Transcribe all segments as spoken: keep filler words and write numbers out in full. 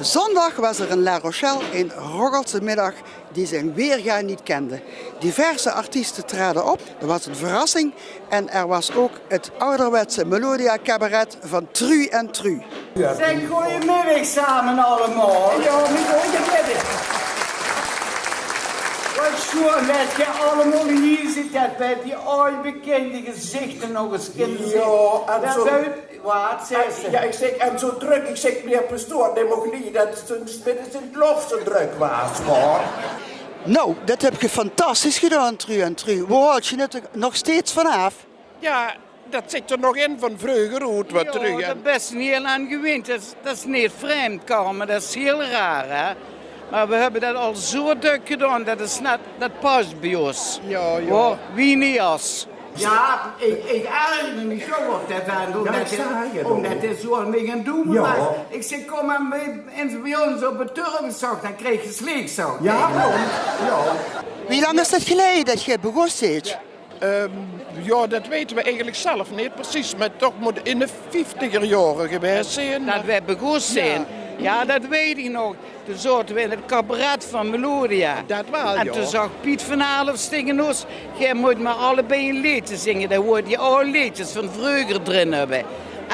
Zondag was er in La Rochelle een Roggeltse middag die zijn weerga niet kende. Diverse artiesten traden op, er was een verrassing en er was ook het ouderwetse Melodia Cabaret van Tru en Tru. Zeg, goeiemiddag samen allemaal. Ja, goeiemiddag. Wat sjoon dat je allemaal hier zit, dat wij die ooit bekende gezichten nog eens kunnen zien. Ja, en dat zo- Wat, zegt ze? Ja, ik zeg, en zo druk. Ik zeg, meneer pastoor, die mocht niet dat het midden in het lof zo druk was, hoor. Nou, dat heb je fantastisch gedaan, Tru en Tru. Waar haalt je het nog steeds vanaf? Ja, dat zit er nog in van vroeger, hoe het wat terug. Ja, dat best niet heel aan gewend. Dat is, dat is niet vreemd komen. Dat is heel raar, hè? Maar we hebben dat al zo druk gedaan. Dat is net, dat past bij ons. Ja, ja. Hoor, wie niet als. Ja, ik, ik ergerde me zo op dat vent, omdat hij, omdat hij zo aan mij gaan doen was. Ik zei, kom maar mee, en bij ons op het turf, dan krijg je slecht zo. Ja, ja. Wie lang is dat geleden dat je begonnen bent? Ehm, ja, dat weten we eigenlijk zelf niet precies, maar toch moet in de vijftiger jaren geweest zijn. Dat we begonnen zijn. Ja, dat weet ik nog. Toen zaten we in het cabaret van Melodia. Dat wel, ja. En toen zag Piet van Aalf tegen ons: "Jij moet maar allebei een leedje zingen. Daar hoort je al leedjes van vroeger drin hebben."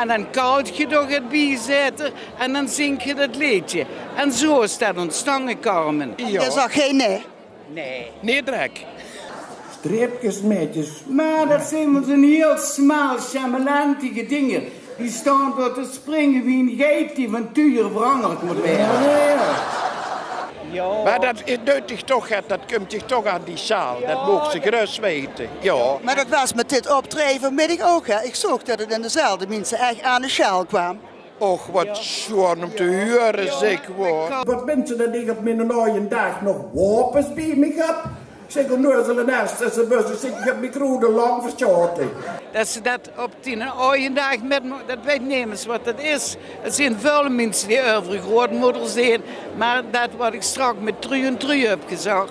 En dan kalt je toch het biezetter en dan zing je dat leedje. En zo is dat ontstangen, Carmen. Ja. Jij zag geen nee. Nee. Nee, drek. Streepjes, meidjes. Maar dat zijn wel zo'n heel smaal, sjamelentige dingen. Die staan door te springen wie een geit die van tuur verangerd moet worden. Ja. Maar dat duidt zich toch, hè, dat komt zich toch aan die sjaal. Dat mocht ze gerust weten. Ja. Maar dat was met dit optreden vanmiddag ook, hè. Ik zag dat het in dezelfde mensen echt aan de sjaal kwam. Och, wat sjoon om te huren, zeg, hoor. Wat vindt ze dat ik op mijn rode dag nog wapens bij me heb? Ik zeg, onnozel en eerst, ze best, ik zeg, ik heb mijn grote lang verschoten. Dat ze dat op die rode dag met me, dat weet nemens wat dat is. Het zijn veel mensen die over grootmoeder zijn, maar dat wat ik straks met Tru en Tru heb gezegd,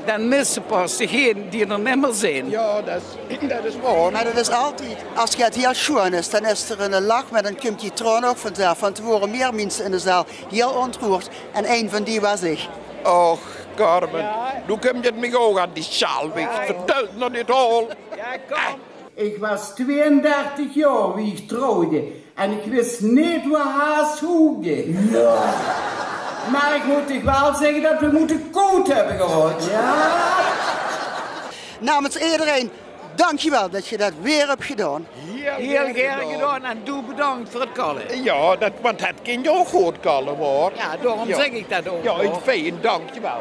dan miste pas degene die er nimmer zijn. Ja, dat is, dat is waar. Maar dat is altijd. Als het heel schoon is, dan is er een lach, maar dan komt die troon ook vanzelf. Want er waren meer mensen in de zaal heel ontroerd. En een van die was ik. Och, Carmen, ja. Hoe komt het mij ook aan die sjaal, weg? Ja. Vertel nog niet al. Ja, kom. Ik was tweeëndertig jaar wie ik trouwde. En ik wist niet waar haast hoegde. Ja. Maar ik moet toch wel zeggen dat we moeten koud hebben gehad. Ja. Namens iedereen, dankjewel dat je dat weer hebt gedaan. Heel graag gedaan en doe bedankt voor het kallen. Ja, dat, want het kan je ook goed kallen, hoor. Ja, daarom zeg ik dat ook, hoor. Ja, fijn, dankjewel.